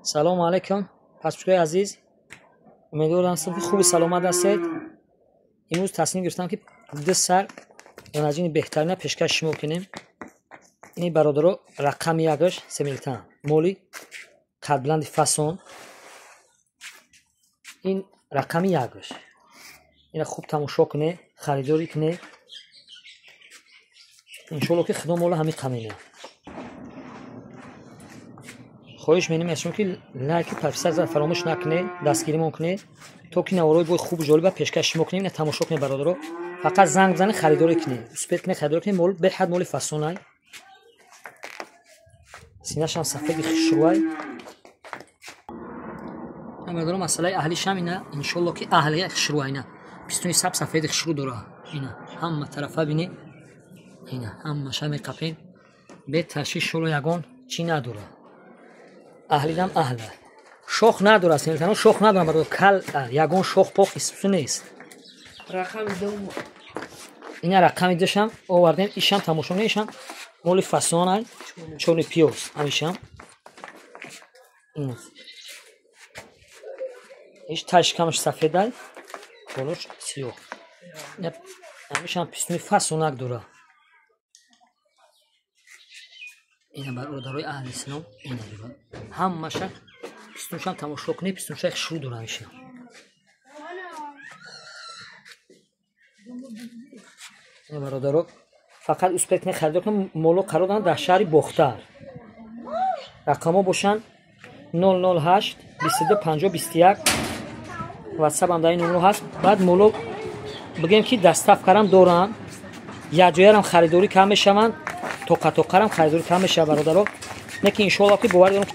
Салому алайкум, паспушкои азиз. Умедворам, ки хуби саломат ҳастед. Имрӯз тасмим гирифтам, ки ду сар наҷини беҳтарина пешкаши шумо кунем. Ини, бародаро, рақами якаш семилтан, моли қадбуланди фасон. Ин рақами якаш. Ина хуб тамошо кунед, харидорӣ кунед. Иншоалло, ки Худо мола ҳамин қамина. Хоҳиш менем аз шумо, ки лайки, подписаться фаромӯш накунед, дастгиримон кунед, то ки наворои бои хубу ҷолиба пешкаши шумо кунем. Ина тамошо кунед, бародаро. Фақат занг бизанед, харидорӣ кунед, успеть кунед, харидорӣ кунед. Мол беҳад моли фасонай, синашам сафеди хушрӯай, бародаро. Масъалаи аҳлишам ина, иншолло, ки аҳли хушрӯай. Ина пистуни саб, сафеди хушрӯ дора. Ина ҳама тарафа бинед, ина ҳамаша меқапем, беташвиш шоло, ягон чӣ надора. Аҳлидам аҳла, шох надора. Сентано шох надора, бародар, кал, ягон шох пох исусу нест. Ина рақами душам овардем. Ишам тамошо, ишам моли фасонай, чони пиёз ҳамишам. Иш ташкамаш сафедай, болош сиёҳ. Ҳамишам пистуни фасонак дора. Ина, бародарои аҳли ислом, ина дора ҳамаша. Пистуншам тамошо кунед, пистунша хушрӯ дора ҳамиша. Ина, бародаро, фақат успеть кунед, харидор кунед. Моло қарор доранд дар шаҳри Бохтар. Рақамҳо бошанд 008 22 50 21. Ватсапам дар ин номро ҳаст. Баъд моло бигем, ки доставкарам доранд, якҷоярам харидорӣ кам мешаванд, тоқа-тоқарам харидорӣ кам мешавад, бародаро. Не ки иншоалло, ки бовар дорам,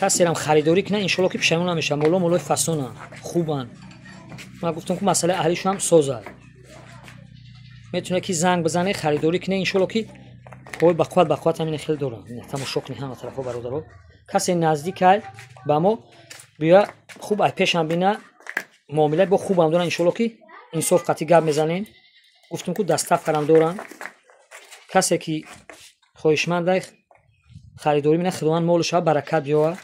касерам харидорӣ кунад, иншоалло, ки пушаймон намешавад. Моло молои фасонанд, хубанд. Ман гуфтам, ки масъалаи аҳлишам созад. Метавонед, ки занг бизанед, харидорӣ кунед. Иншоалло, ки ҳои бақувват, бақувват ҳамина хеле доранд. Тамошо кунед ҳама тарафҳо, бародаро. Касе наздикай ба мо биё, хуб ай пешам бина. Муомила бо хубам доранд, иншоалло, ки инсоф қатъи гап мезанем. Гуфтем, ку доставкарам доранд. Касе ки хоҳишмандай, харидорӣ мена. Худованд молу шава баракат биёвар,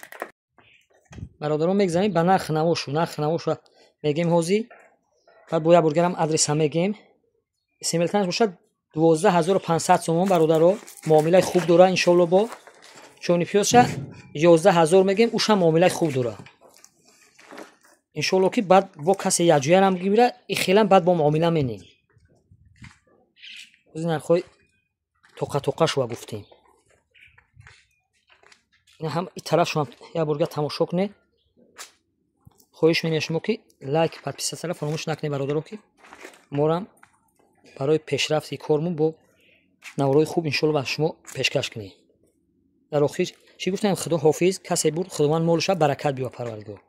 бародарон. Мегзанем ба нархи навошу. Нархи навошу мегем ҳозир, баъд бо як бургарам адреса мегем. Семелтанаш бошад 12 500 сомон, бародаро, муомилаи хуб дора, иншоалло. Бо чони пиёзша 11 000 мегем, ушам муомилаи хуб дора, иншоалло, ки баъд бо касе якҷоярам гира, и хелам баъд бо муомила менем. Нархҳои тоқа-тоқа шува гуфтем. Ҳам и тараф шума як борга тамошо кунед. Хоҳиш менем шумо, ки лайк, подписаться фаромӯш накунед, бародаро, ки морам барои пешрафти кормон бо наворои хуб, иншоалло, ба шумо пешкаш кунем. Дар охир чӣ гуфтем? Худо ҳофиз. Касе бурд, Худованд молу шава баракат биёвар, Парвардигор.